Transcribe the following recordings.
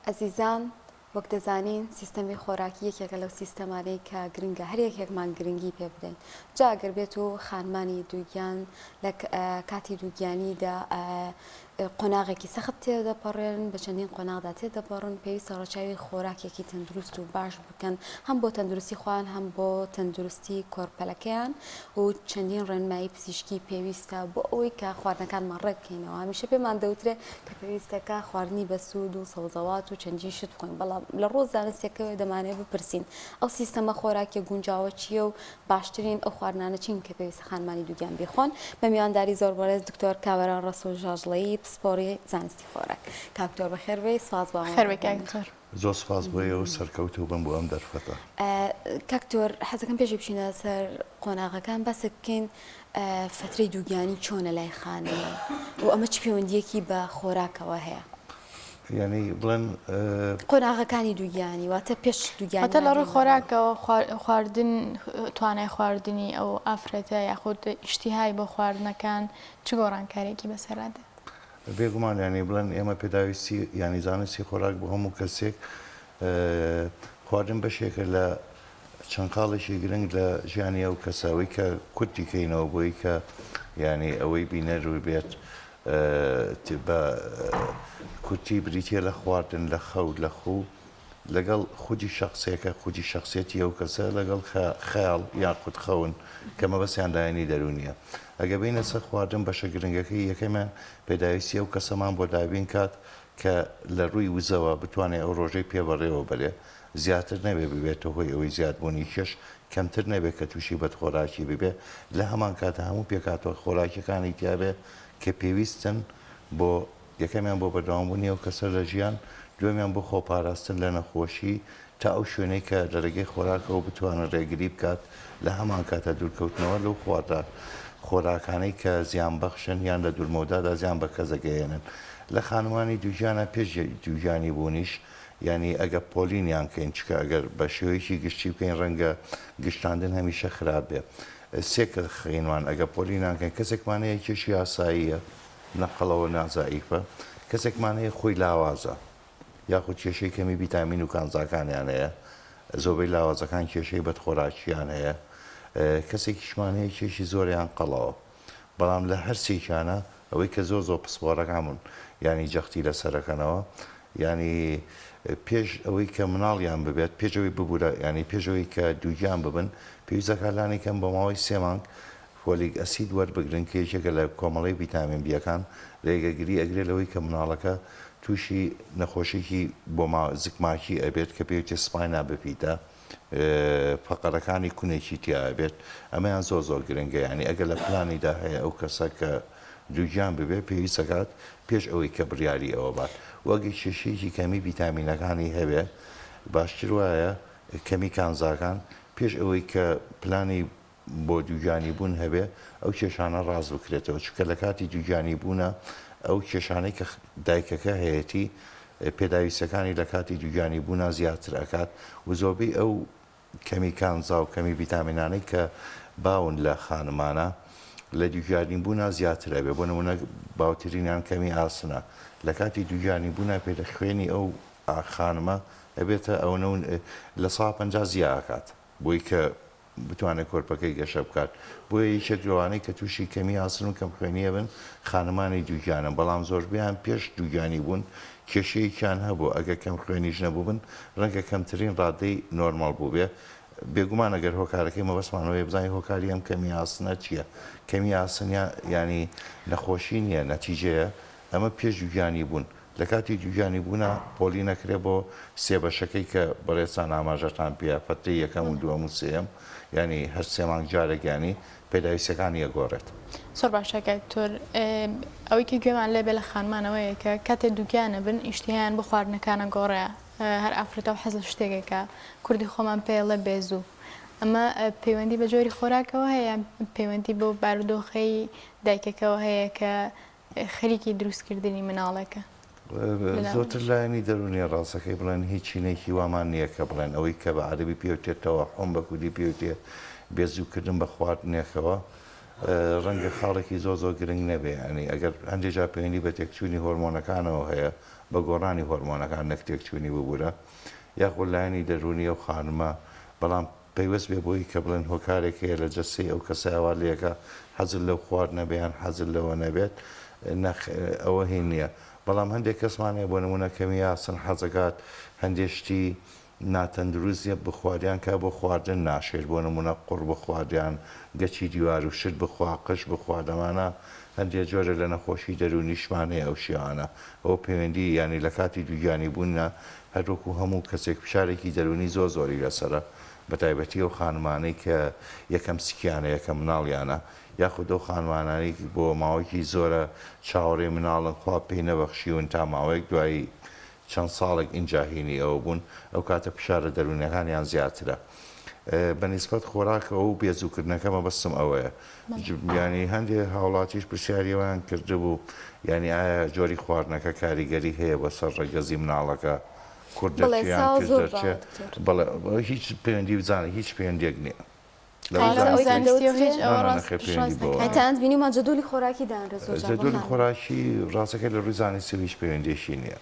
ئەزیزان وەک دەزانین سیستەمی خۆراکی یەکێکە لەو سیستەمانەی کە گرنگە هەر یەکێکمان گرنگی پێ بدەین جا گەر بێت و خانمانی دووگیان لە کاتی دووگیانیدا قۆناغێکی سەخت تێدەپەڕێن بە چەندین قۆناغدا تێدەپەڕن پێویستە ڕەچاوی خۆراکێکی تەندروست و باش بکەن هەم بۆ تەندروستی خۆیان هەم بۆ تەندروستی کۆرپەلەکەیان و چەندین ڕێنمایی پزیشکی پێویستە بۆ ئەوەی کە خواردنەکانمان ڕێک بکەینەوە هەمیشە پێمان دەوترێ کە پێویستە کە خواردنی بەسوود و سەوزەوات و چەندین شت بخۆین بەڵام لە ڕووە زانستیەکەوە دەمانەوێت بپرسین ئەو سیستەمە خۆراکیە گونجاوە چییە و باشترین ئەو خواردنانە چین کە پێویستە خانمانی دووگیان بیخۆن بە میوانداری زۆر بەڕێز دکتۆر کامەران ڕەسوڵ ژاژڵەیی پسپۆڕی زانستی خۆراک. کاک دکتۆر بەخێر بێی سپاس بۆ خێر بێی کاک دکتۆر. زۆر سپاس بۆ ئێوە سەرکەوتوو بن بۆ ئەم دەرفەتە. کاک دکتۆر حەزەکەم پێش بچینە سەر قۆناغەکان باسێک بکەین فەترەی دووگیانی چۆنە لای خانمان و ئەمە چ پەیوەندیەکی بە خۆراکەوە هەیە؟ یانی بڵێن قۆناغەکانی دووگیانی واتە پێش دووگیانی واتە لە ڕووی خۆراکەوە خواردن توانای خواردنی ئەو ئافرەتە یاخود ئیشتیهای بۆ خواردنەکان چ گۆڕانکاریەکی بەسەرا دێت؟ بێگومان یانی بڵێن ئێمە پێداویستی یانی زانستی خۆراک بۆ هەموو کەسێک خواردن بەشێکە لە چەند خاڵێکی گرنگ لە ژیانی ئەو کەسە ئەوەی کە کورتی کەینەوە بۆی کە یانی ئەوەی بینەر و بێت بە کورتی بریتە لە خواردن لە خەو لە خوو لەگەڵ خودی شەخسێکە، خودی شەخسیەتی ئەو کەسە لەگەڵ خەیاڵ یاخود خەون کە مەبەستیان لایەنی دەروونیە. ئەگەر بێینە سەر خواردن بەشە گرنگەکەی یەکەمیان پێداویستی ئەو کەسەمان بۆ دابین کات کە لە ڕووی وزەوە بتوانێ ئەو ڕۆژەی پێ بەڕێوە بەرێ زیاتر نەبێ ببێتە هۆی ئەوەی زیادبوونی کێش کەمتر نەبێ کە تووشی بەدخۆراکی ببێ لە هەمانکاتە هەموو پێکهاتە خۆراکیەکانی تیابێ کە پێویستن بۆ یەکەمیان بۆ بەردەوامبوونی ئەو کەسە لە ژیان، دووەمیان بۆ خۆپاراستن لە نەخۆشی تا ئەو شوێنەی کە لە رێگەی خۆراکەوە بتوانن رێگری بکات، لە هەمانکاتدا دوورکەوتنەوە لەو خواردە خۆراکانەی کە زیانبەخشن یان لە دوورمەودادا زیان بە کەس دەگەیەنن. لە خانمانی دووگیانە پێش دووگیانی بوونیش یانی ئەگەر پۆلینیان کەین چونکە ئەگەر بە شێوەیەکی گشتی بکەین رەنگە گشتاندن هەمیشە خراپ بێ سێ کە خینمان ئەگەر پۆلینیان کەین کەسێکمان هەیە کێشی ئاساییە نە قەڵەوە نا زەعیفە، کەسێکمان هەیە خۆی لاوازە یاخود کێشەی کەمی ڤیتامین و کانزاکانیان هەیە، زۆربەی لاوازەکان کێشەی بەدخۆراکییان هەیە، کەسێکیشمان هەیە کێشی زۆرە یان قەڵەوە، بەڵام لە هەرسێکیانە ئەوەی کە زۆر زۆر پسپۆڕەکان یانی جەختی لەسەرەکەنەوە یانی پێش ئەوەی کە مناڵیان ببێت پێش ئەوەی ببورە یانی پێش ئەوەی کە دووگیان ببن پێویست دەکات لانی کەم بۆ ماوەی سێ مانگ folic acid وەربگرن کە یەکێکە لە کۆمەڵەی ڤیتامین بیەکان، رێگەگری ئەگرێت لەوەی کە مناڵەکە تووشی نەخۆشیەکی بۆما زکماکی ئەبێت کە پێوتێ spina bifida فەقەرەکانی کونێکی تیا ئەبێت ئەمەیان زۆر زۆر گرنگە یانی ئەگەر لە پلانیدا هەیە ئەو کەسە کە دووگیان ببێت پێویست ئەکات پێش ئەوەی کە بڕیاری ئەوە بات وەگەر کێشەیەکی کەمی ڤیتامینەکانی هەبێ باشتر وایە کەمی کانزاکان پێش ئەوەی کە پلانی بۆ دووگیانی بوون هەبێ ئەو کێشانە ڕاست بکرێتەوە چونکە لە کاتی دووگیانی بوونە ئەو کێشانەی کە دایکەکە هەیەتی پێداویستەکانی لە کاتی دووگیانی بوونا زیاتر ئەکات و زۆربەی ئەو کەمی کانزا و کەمی ڤیتامینانەی کە باون لە خانمانە لە دووگیانی بوونا زیاتر ئەبێ بۆ نمونە باوترینیان کەمی ئاسنە لە کاتی دووگیانی بوونا پێ لە خوێنی ئەو خانمە ئەبێتە ئەوەنە 50% زیا ئەکات بۆی کە بتوانێت کۆرپەکەی گەشە بکات، بۆیە یەکێک لەوانەی کە تووشی کەمی ئاسن و کەمخوێنی ئەبن خانمانی دووگیانن، بەڵام زۆربەیان پێش دووگیانی بوون کێشەیەکیان هەبوو، ئەگەر کەمخوێنیش نەبووبن ڕەنگە کەمترین ڕادەی نۆرماڵ بووبێ، بێگومان ئەگەر هۆکارەکەی مەبەستمان ئەوەیە بزانین هۆکاری ئەم کەمی ئاسنە چییە، کەمی ئاسن یانی نەخۆشی نییە نەتیجەیە، ئەمە پێش دووگیانی بوون، لە کاتی دووگیانی بوونا پۆلی نەکرێ بۆ سێ بەشەکەی کە بەڕێزتان ئاماژەتان پێیا فەترەی یەکەم و دووەم و سێیەم یانی هەر سێ مانگ جارێک یانی پێداویستیەکانی ئەگۆڕێت. زۆر باشە کاک دکتۆر ئەوەی کە گوێمان لێ بێ لە خانمان ئەوەیە کە کاتێ دووگیان ئەبن ئیشتیهایان بۆ خواردنەکان ئەگۆڕێ هەر ئافرەتە و حەز لە شتێک ئەکا کوردی خۆمان پێ ئەڵێ بێزوو ئەمە پەیوەندی بە جۆری خۆراکەوە هەیە یان پەیوەندی بەو بارودۆخەی دایکەکەوە هەیە کە خەریکی دروستکردنی مناڵێکە. زۆرتر لایەنی دەروونیە ڕاستەکەی بڵێن هیچ چینێکی وامان نییە کە بڵێن ئەوەی کە بە عەرەبی پێوتێت تەوەحوم بە کوردی پێوتێ بێزووکردن بە خواردنێکەوە ڕەنگە خاڵێکی زۆر زۆر گرنگ نەبێ ینی ئەگەر هەندێک جار پەیوەندی بە تێکچوونی هۆرمۆنەکانەوە هەیە. بە گۆڕانی هۆرمۆنەکان نەک تێکچوونی ببورە یاخود لایەنی دەروونی ئەو خانمە بەڵام پەیوەست بێ بۆی کە بڵێن هۆکارێک هەیە لە جەستەی ئەو کەسە وا لێکە حەزت لەو خواردنە بێ یان حەزت لەوە نەبێت نەخ ئەوە هین نییە بەڵام هەندێک کەسمان هەیە بۆ نموونە کەمی ئاسن حەزەکات هەندێ شتی ناتەندروست نیە بخوات یان کە بۆ خواردن ناشێت بۆ نموونە قوڕ بخوات یان گەچی دیوار و شت بخوا قژ بخوات ئەمانە هەندێ جۆرە لە نەخۆشی دەروونیشمان هەیە ئەو شێوانە ئەوە پەیوەندی یانی لە کاتی دووگیانی بوونە هەر وەکو هەموو کەسێک فشارێکی دەروونی زۆر زۆری لەسەرە بەتایبەتی ئەو خانمانەی کە یەکەم سکیانە یەکەم مناڵیانە یاخود ئەو خانمانانەی بۆ ماوەیەکی زۆرە چاوەڕێی مناڵن خوا پێی نەبەخشیون تا ماوەیەک دوایی چەند ساڵێک ئینجا هینی ئەوە بوون ئەو کاتە فشارە دەروونیەکانیان زیاترە بە نیسبەت خۆراکەوە و بێزووکردنەکە مەبەستم ئەوەیە یانی هەندێ هاوڵاتیش پرسیاری ئەویان کردبوو یانی ئایا جۆری خواردنەکە کاریگەری هەیە بەسەر ڕەگەزی مناڵەکە کوڕ بەڵێ دەرچێ یان ساوە کچ زۆر دەرچێ باوە دکتۆر. بەڵێ هیچ پەیوەندی بزانە هیچ پەیوەندیەک نییە لە ڕووی کەواتە ئەوەی کە زانستی زانستیەوە هیچ دەوترێ ئەوە نا نا ڕاست نەخێر پشت پەیوەندی ڕاست بەوە نەکەنەوە. نییە. تەنانەت بینیومە جەدولی خۆراکی دانرێ زۆر جار بۆ جەدولی خانمان. خۆراکی ڕاستەکەی لە ڕووی زانستیەوە هیچ پەیوەندیەکی نییە.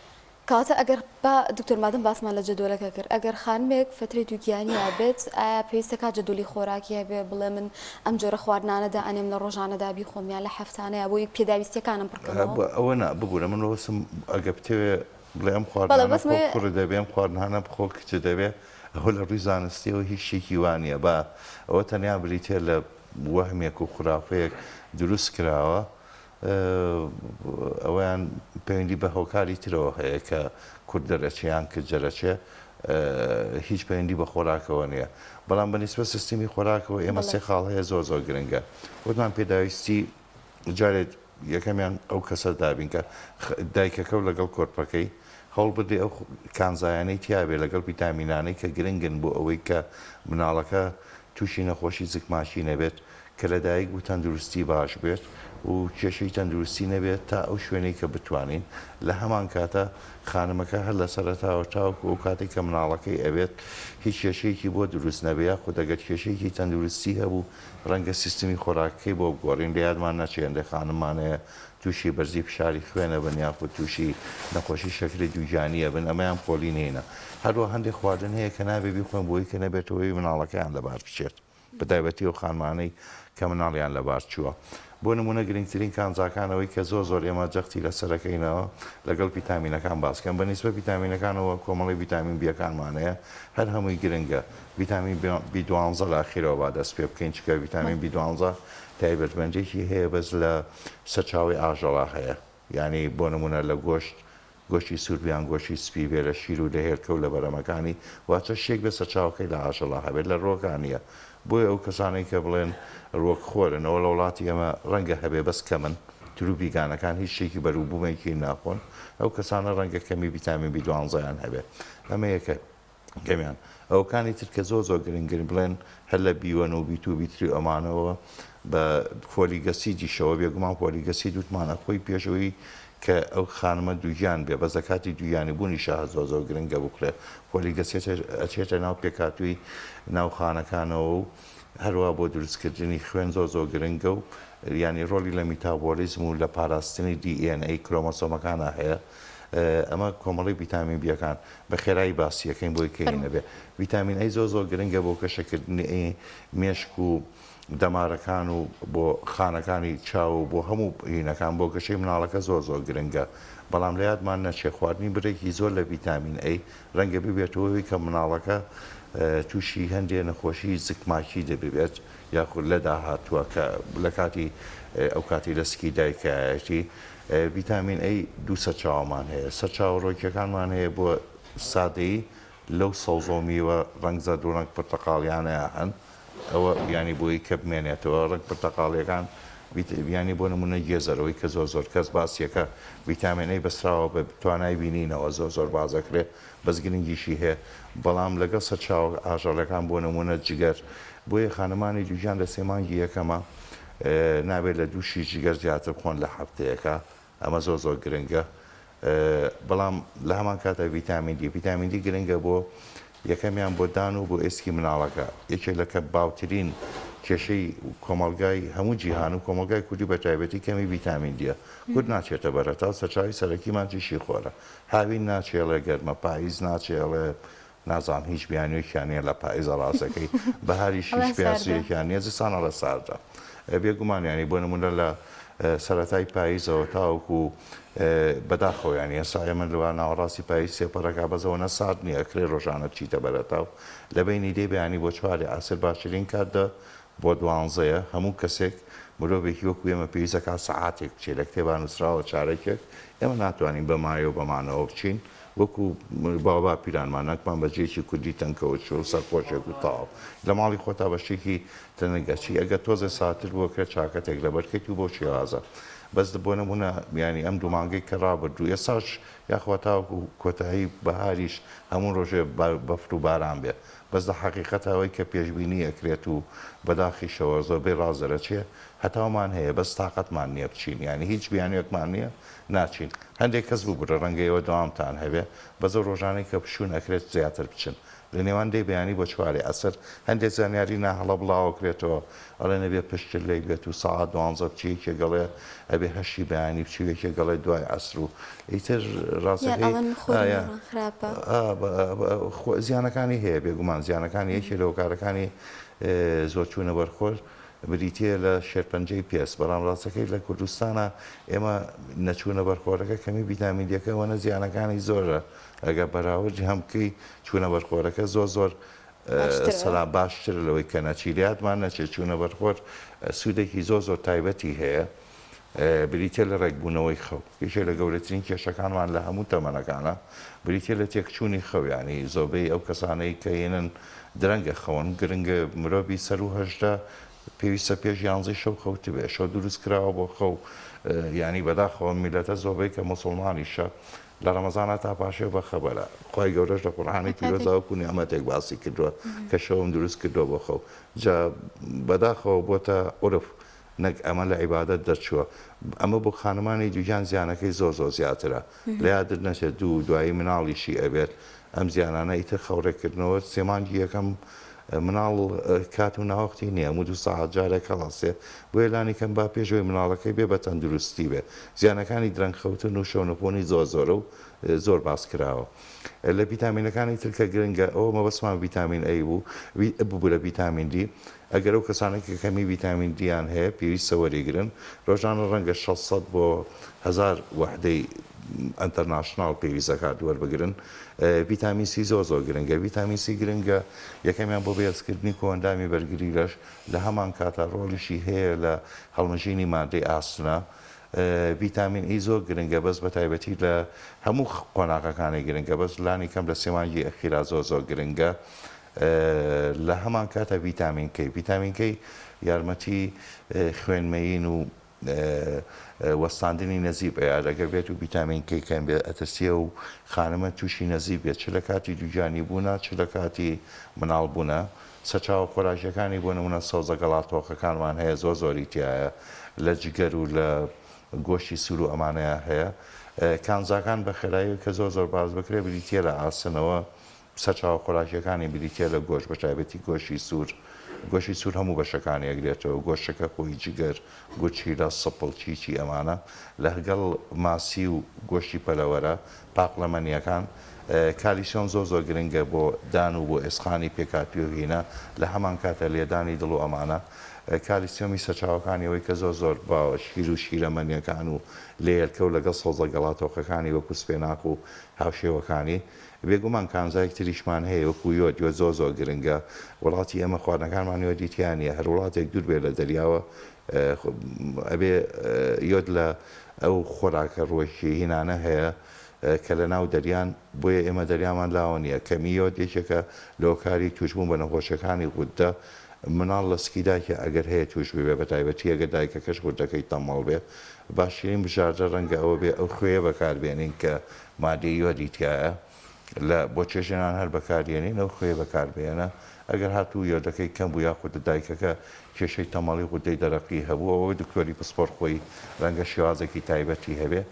کەواتە ئەگەر با دکتۆر مادەم باسمان لە جەدوەلەکە کرد ئەگەر خانمێک فەترەی دووگیانیە بێت ئایا پێویستە کا جەدولی خۆراکی هەبێ بڵێ من ئەم جۆرە خواردنانە دائەنێم لە ڕۆژانەدا بیخۆم یان لە هەفتانەیا بۆی پێداویستیەکانم پڕ کەمەوە؟ ئەوە نا ببورە من مەبەستم ئەگەر بتەوێ بڵێ ئەم بەڵێ خواردنانە بەس بخۆ مێ کوڕت دەبێ ئەم خواردنانە بخۆ کچت دەبێ ئەوە لە ڕووی زانستیەوە هیچ شتێکی وا نیە با ئەوە تەنیا بریتیە لە وەهمێک و خورافەیەک دروست کراوە ئەوەیان پەیوەندی بە هۆکاری ترەوە هەیە کە کورد دەرەچێ یان کچ دەرەچێ هیچ پەیوەندی بە خۆراکەوە نییە بەڵام بە نیسبەت سیستمی خۆراکەوە ئێمە سێ خاڵ هەیە زۆر زۆر گرنگە وتمان پێداویستی جارێت یەکەمیان ئەو کەسە دابین کە دایکەکە و لەگەڵ کۆرپەکەی هەوڵ بدەی ئەو کانزایانەی تیابێ لەگەڵ ڤیتامینانەی کە گرنگن بۆ ئەوەی کە مناڵەکە تووشی نەخۆشی زکماکی نەبێت کە لەدایک بوو تەندروستی باش بێت و کێشەی تەندروستی نەبێت تا ئەو شوێنەی کە بتوانین لە هەمان کاتا خانمەکە هەر لە سەرەتاوە تاوەکو ئەو کاتەی کە مناڵەکەی ئەبێت هیچ کێشەیەکی بۆ دروست نەبێ یاخود ئەگەر کێشەیەکی تەندروستی هەبوو ڕەنگە سیستمی خۆراکەکەی بۆ بگۆڕین لە یادمان نەچێ هەندێک خانممان هەیە تووشی بەرزی فشاری خوێن ئەبن یاخود تووشی نەخۆشی شەکرەی دووگیانی ئەبن ئەمەیان پۆلینینە هەروە هەندێک خواردن هەیە کە نابێ بیخۆن بۆی کە نەبێتەوە هۆی مناڵەکەیان لەبار بچێت. بەتایبەتی ئەو خانمانەی کە مناڵیان لەبار چووە. بۆ نموونە گرنگترین کانزاکان ئەوەی کە زۆر زۆر ئێمە جەختی لەسەرەکەینەوە لەگەڵ ڤیتامینەکان باس کەم بە نیسبەت ڤیتامینەکانەوە کۆمەڵی ڤیتامین بیەکانمان هەیە هەر هەمووی گرنگە ڤیتامین بی دوانزە لە ئەخیرەوە با دەست پێ بکەین چونکە ڤیتامین بی دوانزە تایبەتمەندیەکی هەیە بەس لە سەرچاوەی ئاژەڵا هەیە یانی بۆ نموونە لە گۆشت گۆشتی سوور بێ یان گۆشتی سپی بێ، لە شیر و لە هێلکە و لە بەرەمەکانی، واتە شتێک بێ سەرچاوەکەی لە ئاژەڵا هەبێت، لە ڕووەکا نییە. بۆیە ئەو کەسانەی کە بڵێن ڕووەک خۆرن، ئەوە لە وڵاتی ئێمە ڕەنگە هەبێ بەس کەمن، تروو ڤیگانەکان هیچ شتێکی بەروبوومێکی ناخۆن، ئەو کەسانە ڕەنگە کەمی ڤیتامین بی دوانزەیان هەبێ. ئەمە یەکە. کەمیان. ئەوکانی تر کە زۆر زۆر گرنگن بڵێن هەر لە بیوەن و بیت و بیتری و ئەمانەوە بە فۆلیگەسیدیشەوە بێگومان فۆلیگەسید وتمان ئەخۆی پێشەوەی کە ئەو خانمە دووگیان بێ بەس لە کاتی دووگیانی بوونیشا هەر زۆر زۆر گرنگە بخورێ فۆلیگەسید ئەچێتە ناو پێکهاتووی ناو خانەکانەوە و هەروا بۆ دروستکردنی خوێن زۆر زۆر گرنگە و یانی ڕۆڵی لە میتابۆلیزم و لە پاراستنی دی ئێن ئەی کرۆمۆسۆمەکانا هەیە ئەمە کۆمەڵی ڤیتامین بیەکان بە خێرایی باسی ئەکەین بۆی کەی نەبێ. ڤیتامین ئەی زۆر زۆر گرنگە بۆ گەشەکردنی مێشک و دەمارەکان و بۆ خانەکانی چاو و بۆ هەموو هینەکان بۆ گەشەی مناڵەکە زۆر زۆر گرنگە بەڵام لە یادمان نەچێ خواردنی برێکی زۆر لە ڤیتامین ئەی ڕەنگە ببێتەوە هۆی کە مناڵەکە تووشی هەندێ نەخۆشی زکماکی دەبێت یاخود لە داهاتووە کە لە کاتی ئەو کاتی لە سکی دایکایەتی ڤیتامین ئەی دوو سەرچاوەمان هەیە، سەرچاوە ڕۆکیەکانمان هەیە بۆ سادەیی لەو سەوزە و میوە ڕەنگ زەرد و ڕەنگ پرتەقاڵیانەیا هەن ئەوە یانی بۆی کە بمێنێتەوە ڕەنگ پرتەقاڵیەکان یانی بۆ نمونە گێزەر ئەوەی کە زۆر زۆر کەس باسیەکە ڤیتامین ئەی بەستراوە بە توانای بینینەوە زۆر زۆر باس ئەکرێ بەس گرنگیشی هەیە بەڵام لەگەڵ سەرچاوە ئاژەڵەکان بۆ نمونە جگەر بۆیە خانمانی دووگیان لە سێ مانگی یەکەمە نابێت لە دوو شیش جگەر زیاتر بخۆن لە هەفتەیەکا ئەمە زۆر زۆر گرنگە بەڵام لە هەمان کاتا ڤیتامین دی ڤیتامین دی گرنگە بۆ یەکەمیان بۆ دان و بۆ ئێسکی مناڵەکە یەکێک لە کە باوترین کێشەی کۆمەڵگای هەموو جیهان و کۆمەڵگای کوردی بە تایبەتی کەمی ڤیتامین دیە. کورد ناچێتە بەر هەتاو سەرچاوی سەرەکیمان تیشکی خۆرە. هاوین ناچێ ئەڵێ گەرمە، پاییز ناچێ ئەڵێ نازانم هیچ بیانوویەکیان نییە لە پاییزە ڕاستەکەی، بەهاریش هیچ ئەڵێن ساردە. پیاسەیەکیان نییە، زستان ئەڵێ ساردە. بێگومان یانی بۆ نموونە لە سەرەتای پاییزەوە تاوەکو بەداخەوە یانی ئێستا ئێمە لە ناوەڕاستی پاییز تێپەڕەکا بەس ئەوەنە سارد نییە ئەکرێ ڕۆژانە بچیتە بەر هەتاو لە بەینی دەی بەیانی بۆ چواری عەسر باشترین کات دە بۆ دوانزەیە هەموو کەسێک مرۆڤێکی وەکو ئێمە پێویست دەکات سەعاتێک بچێت لە کتێبا نووسراوە چارەکێک ئێمە ناتوانین بە مایە و بە مانەوە بچین وەکو باوباپیرانمان نەکمان بە جێیەکی کوردی تەنکەوە چوو سەرپۆشێک و تەواو لە ماڵی خۆتا بە شتێکی تەنک ئەچی ئەگەر تۆزێ ساتر بوو ئەکرێت چاکەتێک لەبەر کەیت و بەو شێوازە بەس بۆ نموونە یانی ئەم دوو مانگەی کە ڕابردوو ئێستاش یاخوا تاوەکو کۆتایی بەهاریش هەموو ڕۆژێ بەفر و باران بێ بەس لە حەقیقەتا ئەوەی کە پێشبینی ئەکرێت و بەداخیشەوە زۆربەی ڕاست دەرەچێ هەتاومان هەیە بەس تاقەتمان نیە بچین یانی هیچ بیانوێکمان نیە ناچین هەندێک کەس ببورە ڕەنگە ئێوە دەوامتان هەبێ بەس ئەو ڕۆژانەی کە پشوون ئەکرێت زیاتر بچن لە نێوان دەی بەیانی بۆ چواری عەسر هەندێک زانیاری ناهەڵە بڵاوەکرێتەوە ئەڵێن ئەبێ پشتت لێک بێت و سەعات دوانزە بچی یەکێک ئەڵێ ئەبێ هەشتی بەیانی بچی و یەکێک ئەڵێ دوای عەسر و ئیتر یان ڕاستەکەی ئەڵێن خۆری ئایا نێوان خراپە. ئا زیانەکانی هەیە بێگومان زیانەکانی یەکێ لە هۆکارەکانی زۆر چوونە بەر خۆر بریتییە لە شێرپەنجەی پێست بەڵام ڕاستەکەی لە کوردستانا ئێمە نەچوونە بەر خۆرەکە کەمی ڤیتامین دیەکە ئەوەنە زیانەکانی زۆرە ئەگەر بەراوردی هەم بکەی چوونە بەر خۆرەکە زۆر زۆر باشترە. سەلام باشترە لەوەی کە نەچی لەیادمان نەچێت چوونە بەر خۆر سوودێکی زۆر زۆر تایبەتی هەیە بریتیە لە ڕێکبوونەوەی خەو یەکێک لە گەورەترین کێشەکانمان لە هەموو تەمەنەکانە بریتیە لە تێکچوونی خەو یانی زۆربەی ئەو کەسانەی کە هێنن درەنگە خەون گرنگە مرۆڤی سەروو 18 پێویستە پێش یانزەی شەو خەوتبێ شەو دروست کراوە بۆ خەو یانی بەداخەوە میلەتە زۆربەی کە موسڵمانیشە لە ڕەمەزانا تا پاشێو بە خەبەرە. خوای گەورەش لە قورئانی پیرۆزدا وەکو نیعمەتێک باسی کردووە کە شەوم دروست کردووە بۆ خەو. جا بەداخەوە بۆتە عورف نەک ئەمە لە عیبادەت دەرچووە. ئەمە بۆ خانمانی دووگیان زیانەکەی زۆر زۆر زیاترە. لە یادت نەچێت دوو دوایی مناڵیشی ئەبێت ئەم زیانانە ئیتر خەو ڕێککردنەوە سێ مانگی یەکەم مناڵ کات و ناوەختی نییە هەموو دوو سەعات جارێک هەڵەسێ بۆیە لانی کەم با پێش ئەوەی مناڵەکەی بێ بە تەندروستی بێ زیانەکانی درەنگ خەوتن و شەونخونی زۆر زۆرە و زۆر باس کراوە لە ڤیتامینەکانی تر کە گرنگە ئەوە مەبەستمان ڤیتامین A بوو ببورە ڤیتامین دی ئەگەر ئەو کەسانەی کە کەمی ڤیتامین دییان هەیە پێویستە وەریگرن ڕۆژانە ڕەنگە 600 بۆ 1000 وەحدەی international پێویست دەکات وەربگرن ڤیتامین سی زۆر زۆر گرنگە ڤیتامین سی گرنگە یەکەمیان بۆ بەهێزکردنی کۆئەندامی بەرگری لەش لە هەمان کاتا ڕۆڵیشی هەیە لە هەڵمژینی مادەی ئاسنە ڤیتامین ئی زۆر گرنگە بەس بە تایبەتی لە هەموو قۆناغەکانی گرنگە بەس لانی کەم لە سێ مانگی ئەخیرا زۆر زۆر گرنگە لە هەمان کاتە ڤیتامین کەی ڤیتامین کەی یارمەتی خوێنمەیین و وەستاندنی نەزیف ئەیات ئەگەر بێت و ڤیتامین کەی کەم بێت ئەترسێ و خانمە تووشی نەزیف بێت چ لە کاتی دووگیانی بوونا چ لە کاتی مناڵ بوونا سەرچاوە خۆراکیەکانی بۆ نمونە سەوزە گەڵا تۆخەکانمان هەیە زۆر زۆری تیایە لە جگەر و لە گۆشتی سوور و ئەمانەیە هەیە کانزاکان بە خێرایی کە زۆر زۆر باس بکرێت بریتیە لە ئاسنەوە سەرچاوە خۆراکییەکانی بریتییە لە گۆشت، بەتایبەتی گۆشتی سوور، گۆشتی سوور هەموو بەشەکانی ئەگرێتەوە، گۆشتەکە خۆی، جگەر، گورچیلە، سپڵ، چی چی ئەمانە، لهگەڵ ماسی و گۆشتی پەلەوەرە، پاقلەمەنییەکان. کالیسیۆم زۆر زۆر گرنگە بۆ دان و بۆ ئێسقانی پێکهاتووی و هینە، لە هەمان کاتا لێدانی دڵ و ئەمانە. کالیسیۆمی سەرچاوەکانی ئەوەی کە زۆر زۆر باوە شیر و شیرەمەنییەکان و لە هێلکە و لەگەڵ سەوزە گەڵاتۆخەکانی وەکو سپێناخ و هاوشێوەکانی. بێگومان کانزایەک تریشمان هەیە وەکو یۆد، یۆد زۆر زۆر گرنگە، وڵاتی ئێمە خواردنەکانمان یۆدی تیا نییە، هەر وڵاتێک دوور بێت لە دەریاوە ئەبێ یۆد لە ئەو خۆراکە ڕووەکی هینانە هەیە کە لە ناو دەریان، بۆیە ئێمە دەریامان لاوە نییە، کەمی یۆد یەکێکە لە هۆکاری تووشبوون بە نەخۆشیەکانی غوددە، مناڵ لە سکی دایکە ئەگەر هەیە تووش ببێ بەتایبەتی ئەگەر دایکەکەش غوددەکەی تەمەڵ بێ باشترین بژاردە ڕەنگە ئەوە بێ ئەو خوێیە بەکاربێنین کە مادەی یۆدی تیایە لە بۆ چێژێنان هەر بەکاریێنین ئەو خوێیە بەکاربهێنە ئەگەر هاتوو یۆدەکەی کەم بوو یاخود دایکەکە کێشەی تەمەڵی غودەی دەرەقی هەبوو ئەوە دکتۆری پسپۆر خۆی ڕەنگە شێوازێکی تایبەتی هەبێ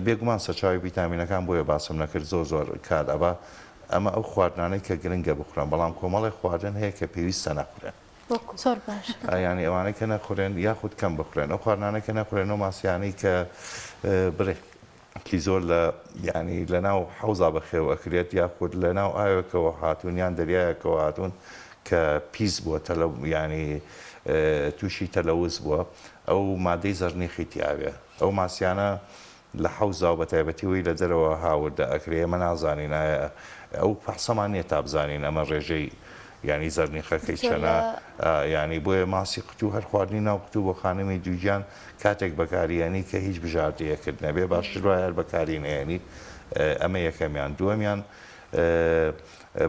بێگومان سەرچاوی ڤیتامینەکان بۆیە باسم نەکرد زۆر زۆر کات ئەبا ئەمە ئەو خواردنانەی کە گرنگە بخورێن بەڵام کۆمەڵێک خواردن هەیە کە پێویستە نەخورێن. زۆر باش. یانی ئەوانەی کە نەخورێن یاخود کەم بخورێن ئەو خواردنانەی کە نەخورێن ئەو ماسیانەی کە بڕێکی زۆر لە یانی لە ناو حەوزا بەخێو ئەکرێت یاخود لە ناو ئاوێکەوە هاتوون یان دەریایەکەوە هاتوون کە پیس بووە تەلە یانی تووشی تەلەوس بووە ئەو مادەی زەرنیخی تیاوێ ئەو ماسیانە لە حەوزا و بەتایبەتی ئەوەی لە دەرەوە هاوردە ئەکرێ ئێمە نازانین ئایا ئەو فەحسەمان نیە تا بزانین ئەمە ڕێژەی یانی زەرنیخەکەی دکتۆر چەنە لە یانی بۆیە ماسی قوتوو هەر خواردنی ناو قوتوو بۆ خانمی دووگیان کاتێک بەکاری ئەنی کە هیچ بژاردەیەکت نەبێ باشتر وایە هەر بەکاری نەیەنیت ئەمە یەکەمیان دووەمیان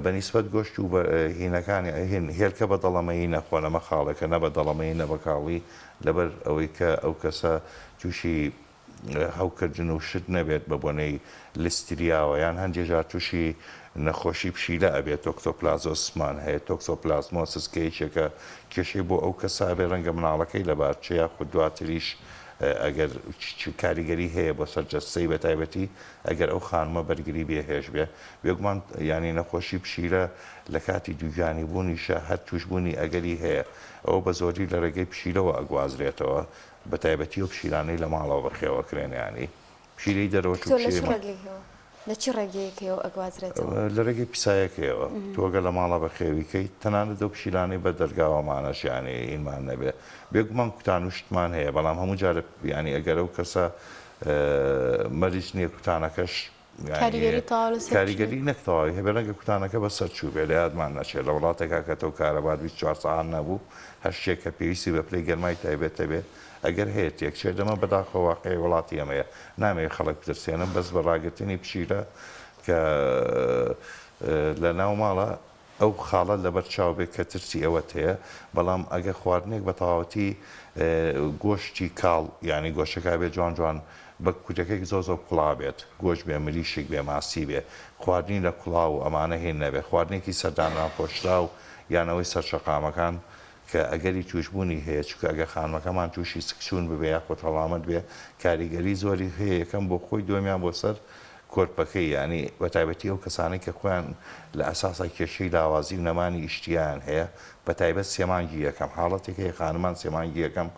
بە نیسبەت گۆشت و هینەکانی هین هێلکە بە دەڵەمەیی نەخۆن ئەمە خاڵێکە نە بە دەڵەمەیی نە بە کاڵی لەبەر ئەوەی کە ئەو کەسە تووشی هەوکردن و شت نەبێت بە بۆنەی لستریاوە یان هەندێ جار تووشی نەخۆشی پشیلە ئەبێت تۆکسۆپلازۆسمان هەیە toxoplasmosis کە یەکێکە کێشەی بۆ ئەو کەسە ئەبێ ڕەنگە مناڵەکەی لەبار بچێ یاخود دواتریش ئەگەر کاریگەری هەیە بۆ سەر جەستەی بە تایبەتی ئەگەر ئەو خانمە بەرگری بێهێش بێ بێگومان یانی نەخۆشی پشیلە لە کاتی دووگیانی بوونیشە هەر تووشبوونی ئەگەری هەیە ئەوە بە زۆری لە ڕێگەی پشیلەوە ئەگوازرێتەوە بەتایبەتی ئەو پشیلانەی لە ماڵەوە بەخێو ئەکرێن یانی پشیلەی دەرەوە چون دکتۆر لە چ پشیلەی ماڵ. ڕێگەیەوە لە چ ڕێگەیەکەیەوە ئەگوازرێتەوە؟ لە ڕێگەی پیسایەکەیەوە تۆ گەر لە ماڵا بەخێوی کەیت تەنانەت ئەو پشیلانەی بەر دەرگاوەمانەش یانی هینمان نەبێ بێگومان کوتان و شتمان هەیە بەڵام هەموو جارێ یانی ئەگەر ئەو کەسە مەرج نییە کوتانەکەش کاریگەری تەواو لەسەر چی؟ کاریگەری نەک تەواوی هەبێ ڕەنگە کوتانەکە بەسەر چووبێ لە یادمان نەچێت لە وڵاتێکا کە تۆ کارەبات 24 سەعات نەبوو هەر شتێک کە پێویستی بە پلەی گەرمای تایبەت هەبێ ئەگەر هەیە تێکچێت ئەمە بەداخەوە واقعی وڵاتی ئێمەیە نامەوێ خەڵک بترسێنم بەس بە ڕاگرتنی پشیلە کە لە ناو ماڵە ئەو خاڵە لەبەر چاو بێت کە ترسی ئەوەت هەیە، بەڵام ئەگەر خواردنێک بە تەواوەتی گۆشتی کاڵ یانی گۆشتەکە ئەبێت جوان جوان بە کوتەکەی زۆر زۆر کوڵا بێت، گۆشت بێ مریشک بێ ماسی بێ، خواردنی لە کوڵاو و ئەمانە هین نەبێ، خواردنێکی سەردانراپۆشراو یان ئەوەی سەر شەقامەکان کە ئەگەری تووشبوونی هەیە، چونکە ئەگەر خانمەکەمان تووشی سکچوون ببێ یاخود هەڵامەت بێ کاریگەری زۆری هەیە یەکەم بۆ خۆی دووەمیان بۆ سەر کۆرپەکەی یانی بەتایبەتی ئەو کەسانەی کە خۆیان لە ئەساسا کێشەی لاوازی و نەمانی ئیشتیایان هەیە بەتایبەت سێ مانگی یەکەم حاڵەتێک هەیە خانمان سێ مانگی یەکەم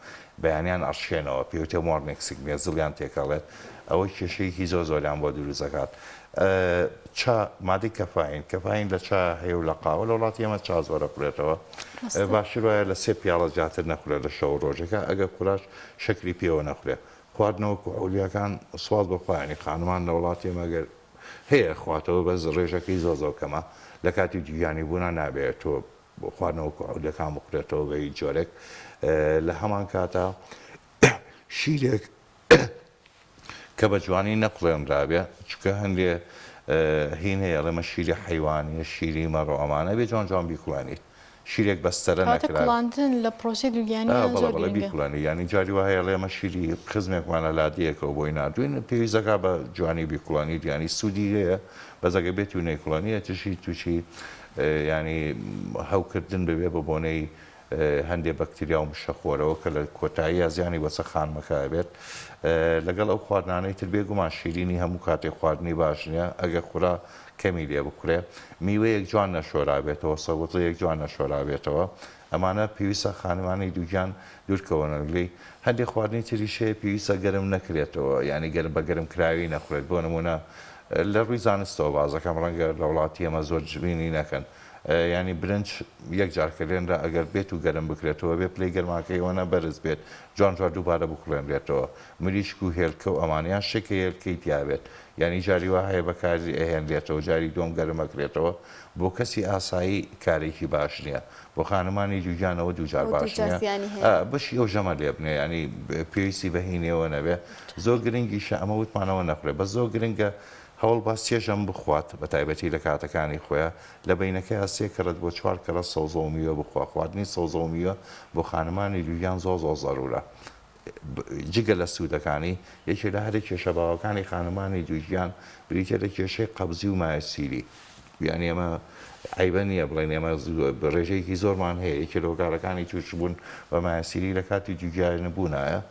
بەیانیان ئەڕشێنەوە پێوتێ morning sickness دڵیان تێکەڵێت ئەوە کێشەیەکی زۆر زۆریان بۆ دروست دەکات چا مادەی کەفاین کەفاین لە چا هەیە و لە قاوە لە وڵاتی ئێمە چا زۆر ئەخورێتەوە باشتر وایە لە سێ پیاڵە زیاتر نەخورێت لە شەو ڕۆژەکە ئەگەر خوراش شەکری پێوە نەخورێ خواردنەوە کحولیەکان سوپاس بۆ خوا یانی خانمان لە وڵاتی ئێمە گەر هەیە خواتەوە بەس ڕێژەکەی زۆر زۆر کەمە لە کاتی دووگیانی بوونا نابێت تۆ خواردنەوە کحولیەکان بخورێتەوە بە هیچ جۆرێک لە هەمان کاتا شیرێک کە بە جوانی نەکوڵێنرابێ چونکە هەندێ هین هەیە ئەڵێ مە شیری حەیوانیە شیری مەڕ و ئەمانە بێ جوان جوان بیکوڵێنیت شیرێک بەستەرە کەواتە نەکرابێ. کوڵاندن لە پرۆسەی دووگیانیان بەڵێ زۆر بەڵێ گرنگە. بیکوڵێنی یانی جاری وا هەیە ئەڵێ ئەمە شیری خزمێکمان لە لادێیەکەوە بۆی ناردووین پێویست دەکا بە جوانی بیکوڵێنیت یانی سوودی هەیە بەس ئەگەر بێت و نەیکوڵێنی ئەتشی تووشی یانی هەوکردن ببێ بە بۆنەی هەندێ بەکتریا و مشەخۆرەوە کە لە کۆتاییا زیانی بەسەر خانمەکە ئەبێت لەگەڵ ئەو خواردنانەی تر بێگومان شیرینی هەموو کاتێک خواردنی باش نییە ئەگەر خورا کەمی لێ بخورێ میوەیەک جوان نەشۆرابێتەوە سەوزەیەک جوان نەشۆرابێتەوە ئەمانە پێویستە خانمانی دووگیان دوورکەوەنە لێی هەندێک خواردنی تریش هەیە پێویستە گەرم نەکرێتەوە یانی گەرم بە گەرم کراوی نەخورێت بۆ نمونە لە ڕووی زانستەوە بازەکەم ڕەنگە لە وڵاتی ئێمە زۆر جبینی نەکەن یانی برنج یەک جار کە لێنرا ئەگەر بێت و گەرم بکرێتەوە بێ پلەی گەرماکەی ئەوەنە بەرز بێت جوان جوان دووبارە بکوڵێنرێتەوە مریشک و هێلکە و ئەمانە یان شتێک کە هێلکەی تیا بێت یانی جاری وا هەیە بەکاری ئەهێنرێتەوە جاری دووەم گەرم ئەکرێتەوە بۆ کەسی ئاسایی کارێکی باش نییە بۆ خانمانی دووگیان ئەوە دووجار ئەوە باش دووجار نییە زیانی هەیە. بەشی ئەو ژەمە لێ بنێ یانی پێویستی بە هینێوە نەبێ زۆر گرنگیشە ئەمە وتمانەوە نەخورێ بەس زۆر گرنگە هەوڵبە سێ ژەم بخوات بەتایبەتی لە کاتەکانی خۆیا، لە بەینەکەیا سێ کەرەت بۆ چوار کەرەت سەوزە و میوە بخوا، خواردنی سەوزە و میوە بۆ خانمانی دووگیان زۆر زۆر زەرورە جگە لە سوودەکانی، یەکێ لە هەرە کێشە باوەکانی خانمانی دووگیان بریتیە لە کێشەی قەبزی و مایەسیری، یانی ئەمە عەیبە نییە بڵێین ئێمە ڕێژەیەکی زۆرمان هەیە، یەکێ لە هۆکارەکانی تووشبوون بە مایەسیری لە کاتی دووگیانبوونایە،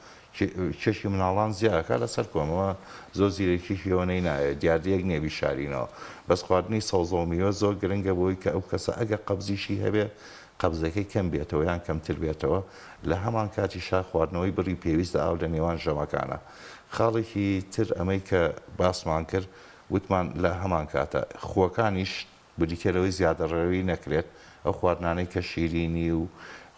کێشی مناڵان زیا ئەکا لەسەر کۆمەوە زۆر زیرەکیشی ئەوەنەی ناوێت دیاردەیەک نیە بیشارینەوە بەس خواردنی سەوزە و میوە زۆر گرنگە بۆی کە ئەو کەسە ئەگەر قەبزیشی هەبێ. قەبزەکەی کەم بێتەوە یان کەمتر بێتەوە، لە هەمان کاتیشا خواردنەوەی بڕی پێویست لە ئاو لە نێوان ژەمەکانە. خاڵێکی تر ئەمەی کە باسمان کرد وتمان لە هەمان کاتە خووەکانیش بریتیە لەوەی زیادەڕەوی نەکرێت، ئەو خواردنانەی کە شیرینی و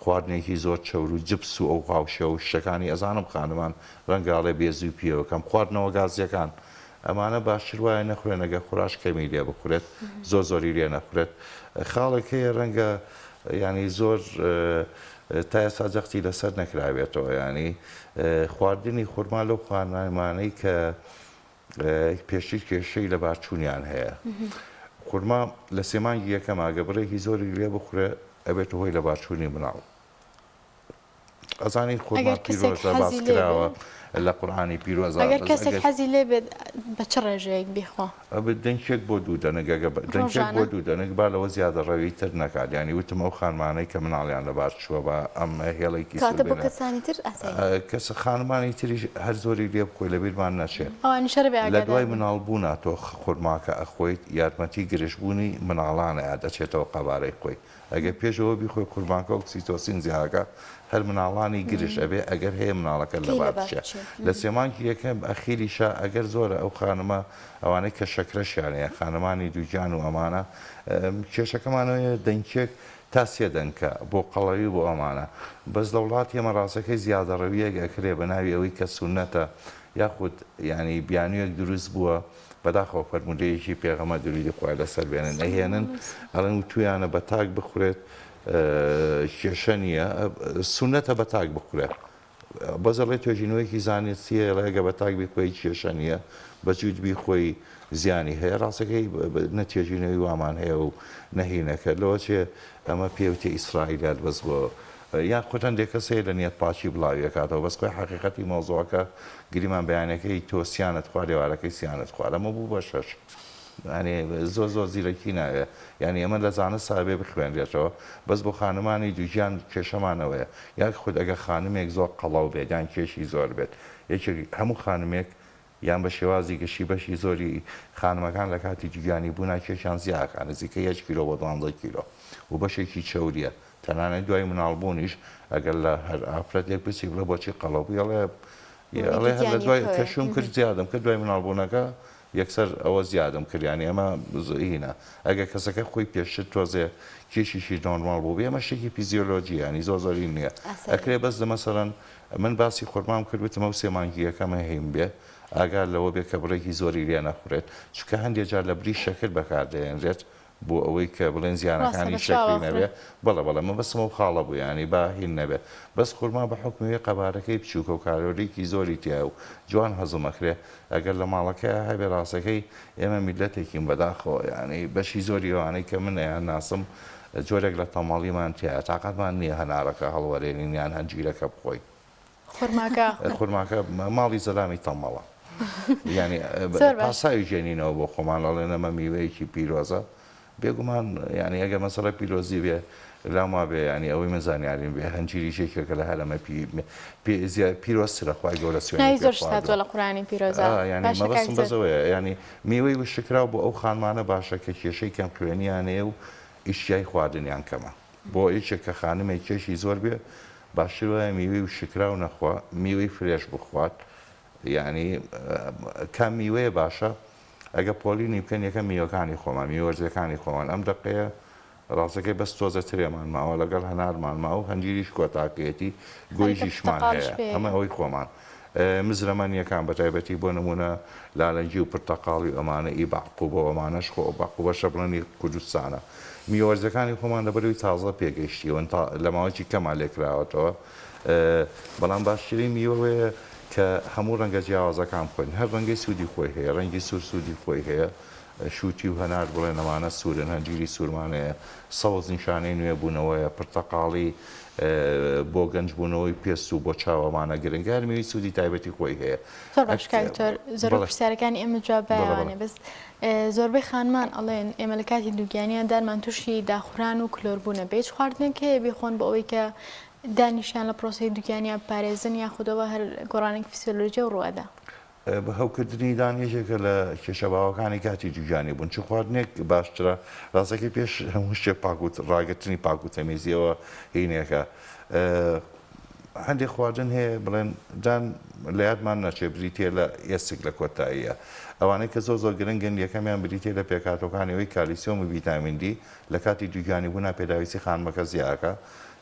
خواردنێکی زۆر چەور و جپس و ئەو هاوشێوە و شتەکانی ئەزانم خانمان ڕەنگە ئەڵێ بێزووی پیوەکەم خواردنەوە گازیەکان ئەمانە باشتر وایە نەخورێن ئەگەر خوراش کەمی لێ بخورێت زۆر زۆری لێ نەخورێت خاڵێک هەیە ڕەنگە ینی زۆر تا ئێستا جەختی لەسەر نەکراوێتەوە ینی خواردنی خورما لەو خانمانەی کە پێشتر کێشەی لەبارچوونیان هەیە. خورما لە سێ مانگی یەکەما گە بڕێکی زۆری لێ بخورێ ئەبێتە هۆی لەبارچوونی مناڵ. ئەزانی خورما ئەگەر کەسێک پیرۆزە باس حەزی لێ کراوە بێت لە قورئانی پیرۆزا ئەگەر بەس کەسێک ئەگەر حەزی لێ بێت بە چ ڕێژەیەک بیخوا؟ ئەبێ دەنکێک بۆ دوو دەنک ئەگەر بە دەنکێک بۆ ڕۆژانە؟ دوو دەنک با لەوە زیادەڕەوی تر نەکات یانی وتم ئەو خانمانەی کە مناڵیان لەبار چووە با ئەم هێڵێکی سوور کەواتە بۆ بێنە کەسانی تر ئاساییە. کەس خانمانی تریش هەر زۆری لێ بخۆی لەبیرمان نەچێ ئەوانیش هەر بێ لە ئاگادار دوای بن. مناڵ بوونا تۆ خورماکە ئەخۆیت یارمەتی گرژبوونی مناڵان ئەیات ئەچێتەوە قەبارەی خۆی ئەگەر پێش ئەوە بیخۆی خورماکە ئۆکسیتۆسین زیاکە هەر مناڵانی گرژ ئەبێ ئەگەر هەیە مناڵەکە کەی لەبار لەبار بچێ بچێ؟ لە سێ مانگی یەکەم ئەخیریشا ئەگەر زۆرە ئەو خانمە ئەوانەی کە شەکرەشیان هەیە خانمانی دووگیان و ئەمانە کێشەکەمان ئەوەیە دەنکێک تا سێ دەنکە بۆ قەڵەوی و بۆ ئەمانە بەس لە وڵاتی ئێمە ڕاستەکەی زیادەڕەویەک ئەکرێ بە ناوی ئەوەی کە سوننەتە یاخود یانی بیانویەک دروست بووە بەداخەوە فەرموودەیەکی پێغەمبەر دروودی خوای لەسەر بێنن ئەهێنن ئەڵێن وتویانە بە تاک بخورێت کێشە نییە سوننەتە بە تاک بخورێت بەس ئەڵێ توێژینەوەیەکی زانستیە ئەڵێ ئەگەر بە تاک بیخۆی کێشە نییە بە جووت بیخۆی زیانی هەیە ڕاستەکەی نە توێژینەوەی وامان هەیە و نەهینەکە لەوە چێ ئەمە پێوتێ ئیسرائیلات بەس بۆ یان خۆت هەندێک کەس هەیە لە نیەت پاکی بڵاوی ئەکاتەوە بەس خۆی حەقیقەتی مەوزوعەکە گریمان بەیانەکەی تۆ سیانت خوارد ئێوارەکەی سیانت خوارد ئەمە بوو بە شەش یانی زۆر زۆر زیرەکی ناوێ یانی ئەمە لە زانستا ئەبێ بخوێنرێتەوە بەس بۆ خانمانی دووگیان کێشەمان ئەوەیە یاک خود ئەگەر خانمێک زۆر قەڵەو بێت یان کێشی زۆر بێت یەکێک هەموو خانمێک یان بە شێوازی گشتی بەشی زۆری خانمەکان لە کاتی دووگیانی بوونا کێشیان زیاکە نزیکەی یەک کیلۆ بۆ دوانزە کیلۆ و بەشێکی چەوریە تەنانەت دوای مناڵبوونیش ئەگەر لە هەر ئافرەتێک پرسی بڵێ بۆچی قەڵەو بووی ئەڵێ ئەڵێ هەر لە دوای کە شووم کرد زیادم کرد دوای مناڵبوونەکە یەکسەر ئەوە زیادم کرد یانی ئەمە هینە ئەگەر کەسەکە خۆی پێشتر تۆزێ کێشیشی نۆرماڵ بوو بێ ئەمە شتێکی فیزیۆلۆجی یانی زۆر زۆری نییە ئەکرێ بەس لە مەسەلەن من باسی خورمام کرد وتم ئەو سێ مانگی یەکەمە هیم بێ ئاگار لەوە بێ کە بڕێکی زۆری لێ نەخورێت چونکە هەندێ جار لە بری شەکر بەکاردەهێنرێت بۆ ئەوەی کە بڵێن ڕاستە زیانەکانی بە چاوە شەکری ئەخورێ. نەبێ بەڵێ بەڵێ مەبەستم ئەو خاڵە بوو یانی با هین نەبێ بەس خورما بە حوکمی وەی قەبارەکەی بچووکە و کالۆریکی زۆری تیایە و جوان هەزم ئەکرێ ئەگەر لە ماڵەکەیا هەبێ ڕاستەکەی ئێمە میللەتێکین بەداخەوە یانی بەشی زۆری ئەوانەی کە من ئەیان ناسم جۆرێک لە تەمەڵیمان تیایە تاقەتمان نییە هەنارەکە هەڵوەرێنین یان هەنجیرەکە بخۆین. خورماکە. خورماکە ماڵی زەلامی تەمەڵە یانی زۆر باش. پاساوی ژێنینەوە بۆ خۆمان ئەڵێن ئەمە میوەیەکی پیرۆزە بێگومان یانی ئەگەر مەسەلە پیرۆزی بێ لام وابێ یانی ئەوەی من زانیاریم بێ هەنجیریش یەکێکە لە هەرەمە پی پی زیا پیرۆزترە خوای گەورە سوێنی ناوی پێ زۆر شت هاتووە خواردووە لە قورئانی پیرۆزا ئا یانی باشە کاک مەبەستم زۆر. بەس ئەوەیە یانی میوەی وشککراو بۆ ئەو خانمانە باشە کە کێشەی کەمخوێنیان هەیە و ئیشتیای خواردنیان کەمە بۆ یەکێک کە خانمێک کێشی زۆر بێ باشتر وایە میوەی وشککراو نەخوا میوەی fresh بخوات یانی کام میوەیە باشە ئەگەر پۆلینی بکەن یەکەم میوەکانی خۆمان میوە وەرزیەکانی خۆمان ئەم دەقەیە ڕاستەکەی بەس تۆزە ترێمان ماوە لەگەڵ هەنارمان ماوە و هەنجیریش کۆتاکەیەتی خەریکە گۆیژیشمان پرتەقاڵیش هەیە پێ ئەمە ئەوەی خۆمان مزرەمەنیەکان بەتایبەتی بۆ نمونە لالەنگی و پرتەقاڵی و ئەمانە ئی بەعقوبە و ئەمانەش خۆ بەعقوبەشە بڵێن کوردستانە میوە وەرزیەکانی خۆمان لەبەرەوەی تازە پێگەیشتیون تا لە ماوەیەکی کەما لێکراوەتەوە بەڵام باشترین میوەیە کە هەموو ڕەنگە جیاوازەکان بخۆین هەر ڕەنگەی سوودی خۆی هەیە ڕەنگی سوور سوودی خۆی هەیە شووتی و هەنار بڵێن ئەمانە سوورن هەنجیری سوورمان هەیە سەوز نیشانەی نوێبوونەوەیە پرتەقاڵی بۆ گەنجبوونەوەی پێست و بۆ چاوەمانە گرنگە هەر میوەی سوودی تایبەتی خۆی هەیە زۆر باش کاک دکتۆر زۆربەی بەڵێ پرسیارەکانی ئێمە جواب بەڵێ بەڵێ بایەوانێ بەس زۆربەی خانمان ئەڵێن ئێمە لە کاتی دووگیانیان دانمان تووشی داخوران و کلۆربوونە بێ هیچ خواردنێک هەیە بیخۆن بۆ ئەوەی کە دانیشیان لە پرۆسەی دووگیانیا بپارێزن یاخود ئەوە هەر گۆڕانێکی فیسیۆلۆجیە و ڕووئەدا؟ هەوکردنی دان یەکێکە لە کێشە باوەکانی کاتی دووگیانی بوون، چ خواردنێک باشترە؟ ڕاستەکەی پێش هەموو شتێک پاک و ڕاگرتنی پاک و تەمیزیەوە هینێکە. هەندێک خواردن هەیە بڵێن دان لە یادمان نەچێ بریتیە لە ئێسک لە کۆتاییە. ئەوانەی کە زۆر زۆر گرنگن یەکەمیان بریتیە لە پێکهاتەکانی ئەوەی کالیسیۆم و ڤیتامین دی لە کاتی دووگیانی بوونا پێداویستی خانمەکە زیاکە.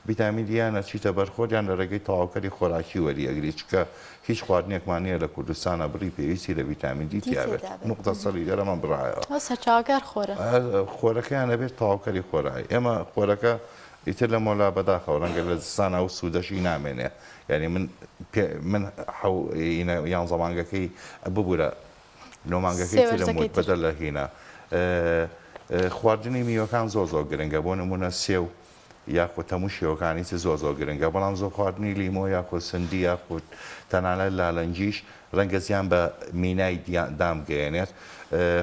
ڤیتامین دی یان ئەچیتە بەر خۆت یان لە ڕێگەی تەواوکەری خۆراکی وەری ئەگری چونکە هیچ خواردنێکمان نیە لە کوردستانا بڕی پێویستی لە ڤیتامین دی دی تیا بێت تێدا بێت. نوقتە سەری لێرەمان بڕایەوە. ئەوە سەرچاوەکە هەر خۆرە. هەر خۆرەکەیان ئەبێت تەواوکەری خۆرایی ئێمە خۆرەکە ئیتر لەمەولا بەداخەوە ڕەنگە لە زستانا ئەو سوودەشی نامێنێ یانی من پێ من حەو ینە یانزە مانگەکەی ببورە نۆ مانگەکەی سێ ترم وەرزەکەی وت تر. بەدەر لە هینە خواردنی میوەکان زۆر زۆر گرنگە بۆ نموونە سێو یاخود هەموو شێوەکانی تر زۆر زۆر گرنگە بەڵام زۆر خواردنی لیمۆ یاخود سندی یاخود تەنانەت لالەنگیش ڕەنگە زیان بە مینای دان بگەیەنێت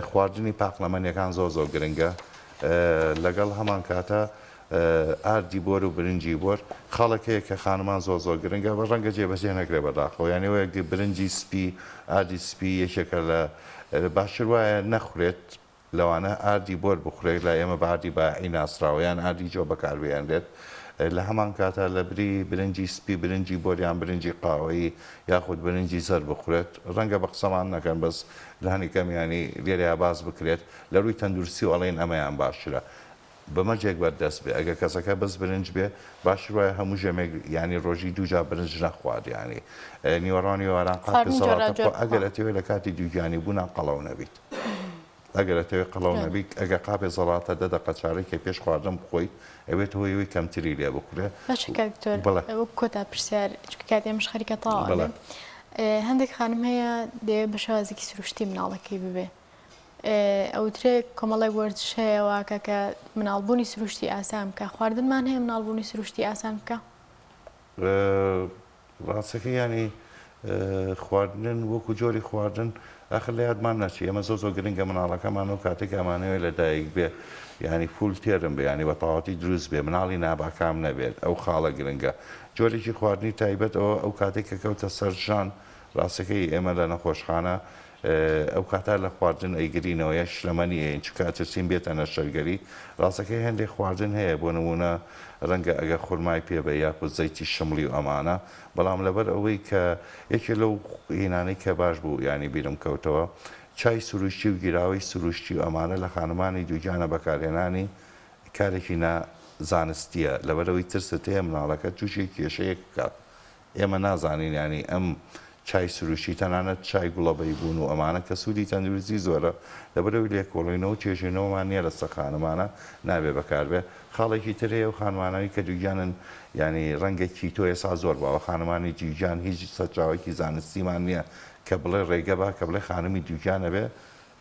خواردنی پاقلەمەنیەکان زۆر زۆر گرنگە لەگەڵ هەمان کاتە ئاردی بۆر و برنجی بۆر خاڵێک هەیە کە خانمان زۆر زۆر گرنگە بە ڕەنگە جێبەجێ نەکرێ بەداخەوە یانی وەک برنجی سپی ئاردی سپی یەکێکە لە باشتر وایە نەخورێت لەوانە ئاردی بۆر بخورێت، لای ئێمە بە ئاردی بایەعی ناسراوە، یان ئاردی جۆ بەکاربهێنرێت، لە هەمان کاتا لەبری برنجی سپی برنجی بۆر یان برنجی قاوەیی یاخود برنجی زەرد بخورێت، ڕەنگە بە قسەمان نەکەن بەس لانی کەم یانی لێرەیا باس بکرێت لە ڕووی تەندروستیەوە ئەڵێن ئەمەیان باشترە بە مەرجێک بەردەست بێ ئەگەر کەسەکە بەس برنج بێ باشتر وایە هەموو ژەمێک یانی ڕۆژی دووجار برنج نەخوات یانی نیوەڕان ئێواران قاپێ خواردنی سەڵاتە جۆراوجۆر بخوا ئەگەر بخوا. ئەتەوێ لە کاتی دووگیانی بوونا قەڵەو نەبیت. ئەگەر ئەتەوێ قەڵەو نەبیت ئەگەر قاپێ زەڵاتە دە دەقە چارەکێ پێش خواردن بخۆیت ئەبێتە هۆی ئەوەی کەمتری لێ بخورێ. باشە کاک دکتۆر بەڵێ. وەک کۆتا پرسیار چونکە کاتی ئێمەش خەریکە تەواو بەڵێ. ئەبێ هەندێک خانم هەیە دەیەوێ بە شێوازێکی سروشتی مناڵەکەی ببێ ئەوترێ کۆمەڵێک وەرزش هەیە واکە کە مناڵبوونی سروشتی ئاسان بکە خواردنمان هەیە مناڵبوونی سروشتی ئاسان بکە؟ ڕاستەکەی یانی خواردن وەکو جۆری خواردن ئاخر لە یادمان نەچی ئێمە زۆر زۆر گرنگە مناڵەکەمان و کاتێک ئەمانەوێت لە دایک بێ ینی full term بێ ینی بە تەواوەتی دروست بێ مناڵی ناباکام نەبێت ئەو خاڵە گرنگە جۆرێکی خواردنی تایبەت ئەوە ئەو کاتێک کە کەوتە سەر ژان ڕاستەکەی ئێمە لە نەخۆشخانە ئەو کاتە لە خواردن ئەیگرینەوە یان شلەمەنی ئەیەین چونکە ئەترسین بێتە نەشتەرگەری ڕاستەکەی هەندێک خواردن هەیە بۆ نموونە ڕەنگە ئەگەر خورمای پێ بێ یاخود زەیتی شمڵی و ئەمانە بەڵام لەبەر ئەوەی کە یەکێ لەو هینانەی کە باش بوو یانی بیرم کەوتەوە چای سروشتی و گیراوەی سروشتی و ئەمانە لە خانمانی دووگیانە بەکارهێنانی کارێکی نا زانستیە لەبەرئەوەی ترست هەیە مناڵەکە تووشی کێشەیەک بکات ئێمە نازانین یانی ئەم چای سروشتی تەنانەت چای گوڵە بەیبوون و ئەمانە کە سوودی تەندروستی زۆرە لەبەرئەوەی لێکۆڵینەوە و توێژینەوەمان نییە لەسەر خانمانە نابێ بەکاربێ خاڵێکی تر هەیە ئەو خانمانەی کە دووگیانن یانی ڕەنگە keto ئێستا زۆر باوە خانمانی دووگیان هیچ سەرچاوەیەکی زانستیمان نییە کە بڵێ ڕێگە با کە بڵێ خانمی دووگیان ئەبێ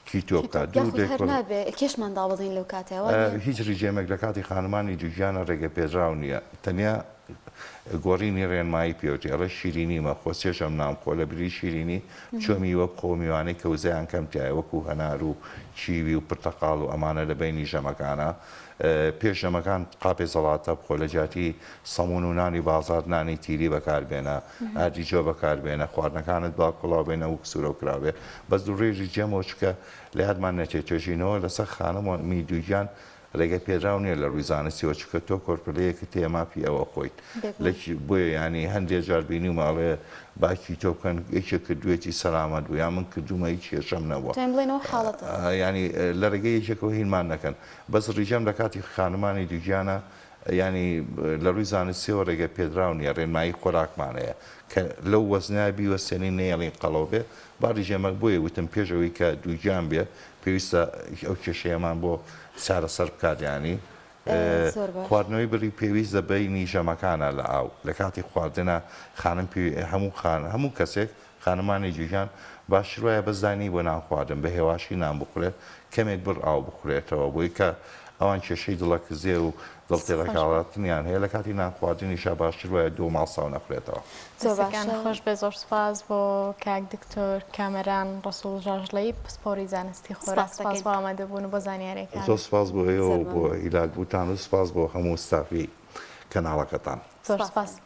keto بکات دوو یاخود هەر لێکۆڵ نابێ کێشمان دابەزین لەو کاتەیا وا نییە؟ هیچ ڕیجێمێک لە کاتی خانمانی دووگیانە ڕێگە پێدراو نییە تەنیا گۆڕینی ڕێنمایی پێوتێ ئەڵێ شیرینی مەخۆ سێ ژەم نان بخۆ لە بری شیرینی بچۆ میوە بخۆ میوانەی کە وزەیان کەم تیایە وەکو هەنار و کیوی و پرتەقاڵ و ئەمانە لە بەینی ژەمەکانە پێش ژەمەکان قاپێ زەڵاتە بخۆ لە جیاتی سەمون و نانی بازاڕ نانی تیری بەکار بێنە ئاردی جۆ بەکار بێنە خواردنەکانت با کوڵاو بێ نەوەک سورەو کراوبێ بەس دوڕێژی جێمەوە چونکە لە یادمان نەچێت توێژینەوە لەسەر خانمی دووگیان ڕێگە پێدراو نیە لە ڕووی زانستیەوە چونکە تۆ کۆرپەلەیەکت هەیە مافی ئەوە خۆیت بێگومان. بۆیە یانی هەندێ جار بینیومە ئەڵێ با keto بکەن یەکێک کردوویەتی سەلامەت بوو یان من کردوومە هیچ کێشەم نەبووە توانین بڵێین ئەوە حاڵەتە. یانی لە ڕێگەی یەکێکەوە هینمان نەکەن بەس ڕیجەم لە کاتی خانمانی دووگیانە یانی لە ڕووی زانستیەوە ڕێگە پێدراو نیە ڕێنمایی خۆراکمان هەیە کە لەو وەزنە بیوەستێنین نەیەڵین قەڵەو بێ با ڕیجێمەک بۆیە وتم پێش ئەوەی کە دووگیان بێ پێویستە ئەو کێشەیەمان بۆ چارەسەر بکات یانی زۆر باش. خواردنەوەی بڕی پێویست لە بەینی ژەمەکانە لە ئاو لە کاتی خواردنە خانم پێ هەموو خان هەموو کەسێک خانمانی دووگیان باشتر وایە بەس دانی بۆ نان خواردن بە هێواشی نان بخورێت کەمێک بڕ ئاو بخورێتەوە بۆی کە ئەوان کێشەی دڵەکزێ و دڵ دەست خۆش بێ. تێڕەکاڵاتنیان هەیە لە کاتی نان خواردنیشا باشتر وایە دوو ماڵساو نەخورێتەوە. زۆر دەستەکان باشە. خۆش بێ زۆر سوپاس بۆ کاک دکتۆر کامەران ڕەسوڵ ژاژڵەیی پسپۆری زانستی خۆراک سپاست سوپاس دەکەین. بۆ ئامادەبوون و بۆ زانیاریەکانت. زۆر سوپاس بۆ ئێوە زۆر و بۆ مەمنون. هیلاک بووتان و سوپاس بۆ هەموو ستافی کەناڵەکەتان. زۆر سپاست سوپاس. دەکەین.